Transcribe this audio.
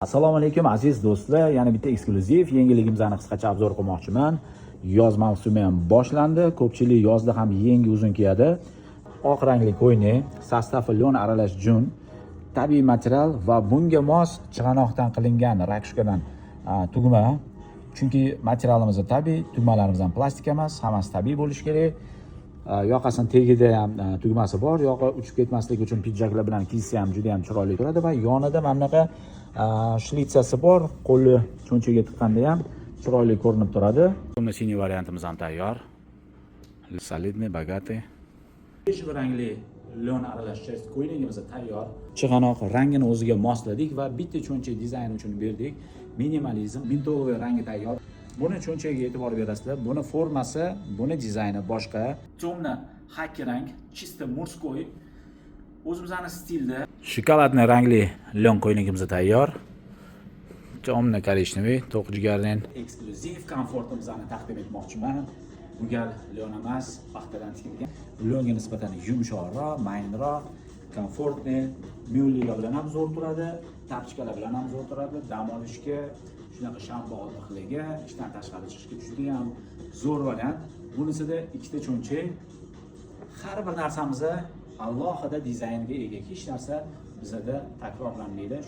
Assalomu alaykum, aziz do'stlar. Yana bitta eksklyuziv yangiligimizni qisqacha обзор qilmoqchiman. Yoz mavsumi ham boshlandi. Ko'pchilik yozda ham yengi uzun kiyadi. Oq rangli ko'ylak, состав i лён aralash jun, tabiiy material va bunga mos chig'anoqdan qilingan ракушка dan tugma. Chunki materialimiz tabiiy, tugmalarimiz ham plastik emas, hammasi tabiiy bo'lishi kerak. Yoqasini tagida ham tugmasi bor. Yoqa uchib ketmasligi uchun pidjaklar bilan kiysa ham juda ham chiroyli turadi va yonida mana bunaqa шлица si bor. Qo'lni cho'nchagiga tiqqanda ham chiroyli ko'rinib turadi. Темно-синий variantimiz ham tayyor. Солидный, богатый. Бежевый rangli лён aralash шерсть ko'ylagimiz tayyor. Chig'anoq rangini o'ziga mosladik va bitta cho'nchak dizayn uchun berdik. Minimalizm, ментоловый rangi tayyor. Buni cho'nchagiga e'tibor berasizlar. Buni formasi, buni dizayni boshqa. Темно хаки rang, чисто мужской. O'zimizni stilda. Шоколадный rangli лён ko'ylagimiz tayyor. Темно коричневый, to'q jigarrang. Eksklyuziv komfortimizni taqdim etmoqchiman. Bu gal лён emas, paxtadan tikilgan. Лён ga nisbatan yumshoqroq, mayinroq, комфортный, мюли lar bilan ham zo'r turadi, тапочка lar bilan ham zo'r turadi. Dam olishga, shunaqa shanba oldiqlarga, ishdan tashqari chiqishga juda ham zo'r variant. Bunisida ikkita cho'nchak. Har bir narsamiz alohida dizaynga ega. Hech narsa bizada takrorlanmaydi.